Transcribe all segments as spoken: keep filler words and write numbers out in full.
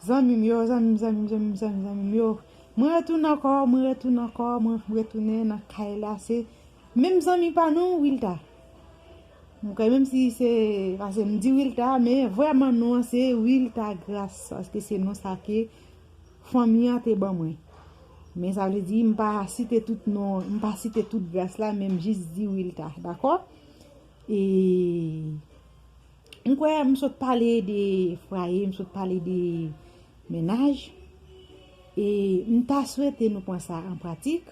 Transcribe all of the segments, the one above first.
Zanmi m yo, zanmi m, zanmi m, zanmi m, zanmi m, zanmi m yo. Mwen retounen ankò, mwen retounen ankò, mwen retounen nan kay la. Se menm zanmi pa nou, Wilta. Mwen kwè menm si se, paske m di Wilta, men vrèman non an se Wilta Gras, paske se non sa ke fanmi an te ban mwen. Men sa vle di, m pa site tout non, m pa site tout Gras la, men m jis di Wilta, dakò? E m kwè m sot pale de fwaye, m sot pale de mennaj. E m ta swete nou pran sa an pratik.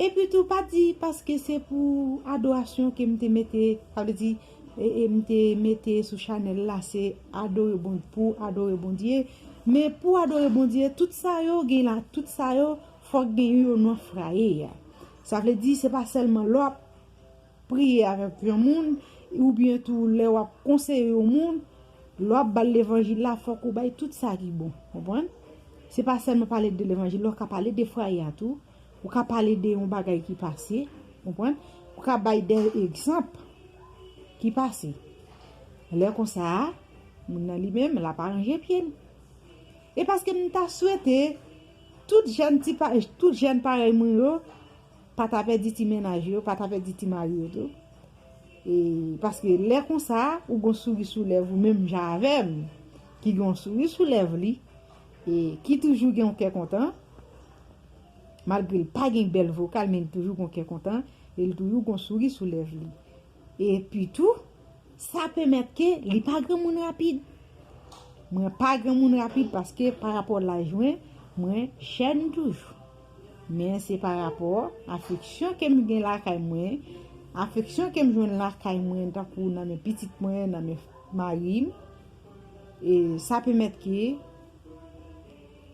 Epi tou, pa di paske se pou adorasyon ke m te mete, sa vle di, e, e m te mete sou chanèl la, se adore Bon, pou adore Bondye. Men pou adore Bondye, tout sa yo gen la, tout sa yo, fòk gen yon non fwaye a. Sa vle di, se pa sèlman lè w ap priye avèk yon moun, oubyen tou lè w ap konseye yon moun, lè w ap ba l levanjil la, fòk ou bay tout sa ki bon. Konprann? Se pa sèlman pale de levanjil la, ou ka pale de fwaye a tou. Ou ka pale de yon bagay ki pase. Konprann? Ou ka bay de egzanp ki pase. Lè konsa a, moun nan li menm, l ap aranje pye l. E paske m ta swete tout jèn ti pa, tout jèn parèy mwen yo, pa ta pèdi ti mennaj yo, pa ta pèdi ti mari yo tou. E paske lè konsa, ou gon souri sou lèv ou menm jan avè m, ki gon souri sou lèv li, e ki toujou gen yon kè kontan, malgre l pa gen bèl vokal, men l toujou gon kè kontan, e l toujou gon souri sou lèv li. Epi tou, sa pèmèt ke li pa granmoun rapid. Mwen pa granmoun rapid paske pa rapò laj mwen, mwen jèn toujou. Men se pa rapò afeksyon ke m gen lakay mwen, afeksyon ke m jwenn lakay mwen, tankou nan men pitit mwen, nan men mari m. E sa pèmèt ke,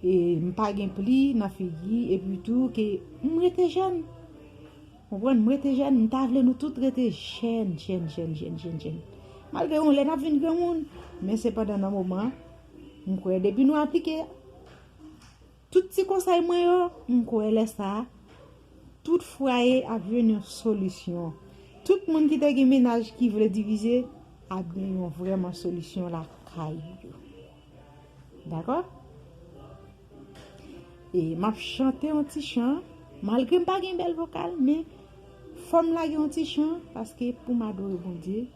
e m pa gen pli nan figi, epi tou ke m rete jèn. Konprann? M rete jèn, m ta vle nou tout rete jèn, jèn, jèn, jèn, jèn, jèn. Malgre yon lè n ap vin granmoun, men sepandan nan moman, m kwè depi nou aplike tout ti konsèy mwen yo, m kwè lè sa a, tout fwaye ap jwenn yon solisyon. Tout moun ki te gen mennaj ki vle divize, ap gen yon vrèman solisyon lakay yo. Dakò? E m ap chante yon ti chan, malgre m pa gen bèl vokal, men fò m lage yon ti chan, paske pou m adore Bondye,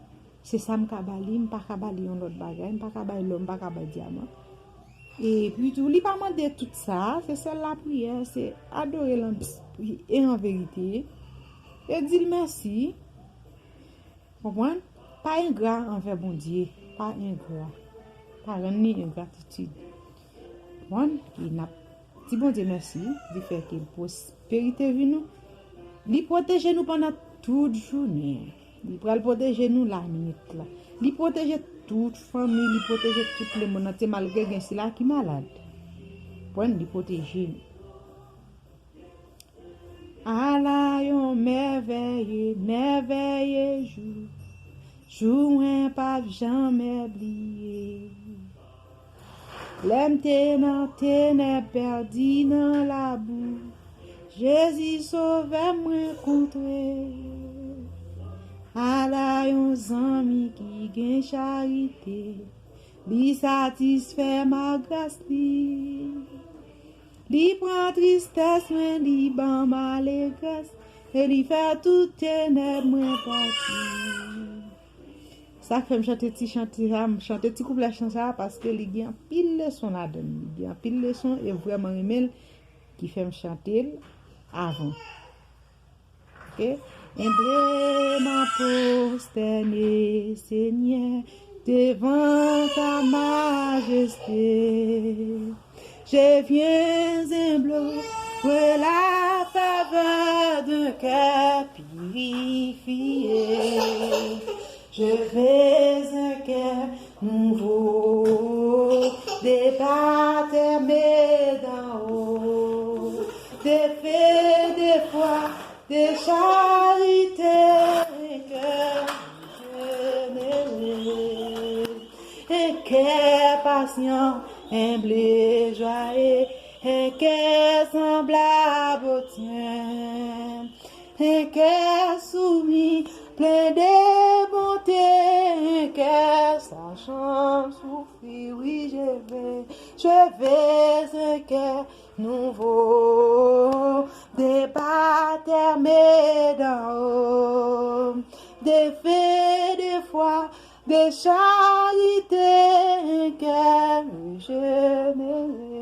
se sa m ka ba li, m pa ka ba li yon lòt bagay, m pa ka bay lò, m pa ka bay dyaman. Epi tou, li pa mande tout sa, se sèl lapriyè, se adore l an espri e an verite, e di l mèsi. Konprann? Pa engra anvè Bondye. Pa engra. Pa rann li engratitid. Konprann? E n ap di Bondye mèsi, di fè ke l pwosperite vi nou. Li pwoteje nou pandan tout jounen. Li pral pwoteje nou lannuit la. Li pwoteje tout fanmi, li pwoteje tout lemonn antye, malgre gen sila ki malad. Konprann? Li pwoteje nou. Ala yon mèvèye, mèvèye jou, jou mwen p ap janmè bliye. Lè m te nan tenèb, pèdi nan labou, Jezi Sovè m mwen kontre. Ala yon zanmi ki gen charite, li satisfè m ak gras li. Li pran tristès mwen, li ban m alegrès, e li fè tout tenèb mwen pati. Sa k fè m chante ti chante sa, m chante ti kouplè chan sa, paske li gen anpil leson ladan l. Li gen anpil leson, e m vrèman renmen l, ki fè m chante l avan. Ok? Enbleman pwostène, Senyè, devan ta majeste. Je viens humblement, la faveur d'un cœur purifié. Je veux un cœur nouveau, des baptêmes d'en haut, des feux de foi, de charité, un cœur bienheureux, un cœur patient, humble et joyeux, un cœur semblable au tien, un cœur soumis, Plein de bonté, un cœur sachant souffrir, oui, je veux, je veux un cœur nouveau, des baptêmes d'en haut, des feux de foi, de charité, un cœur régénéré,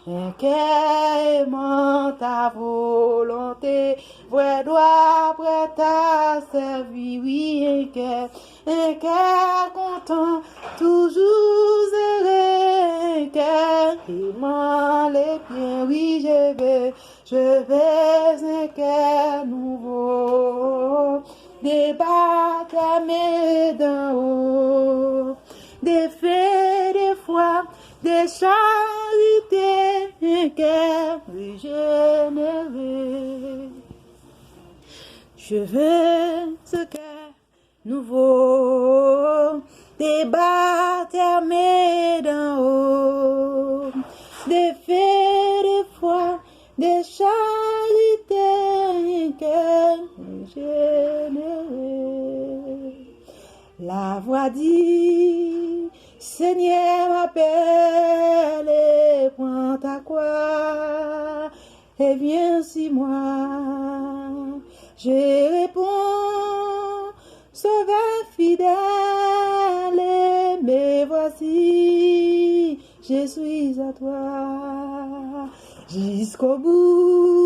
un cœur aimant ta volonté, vrai droit prêt à servir, oui, un cœur, un cœur content, toujours heureux, un cœur aimant les biens, oui, je veux, je veux un cœur nouveau, des baptêmes d'en haut, des feux de foi, de charité, un cœur régénéré. Je veux ce cœur nouveau, des baptêmes d'en haut, des feux de foi, de charité, un cœur régénéré. La voix dit, Seigneur m'appelle et prends ta croix et viens sur moi. Je réponds, Sauveur fidèle, me voici, je suis à toi. Jusqu'au bout,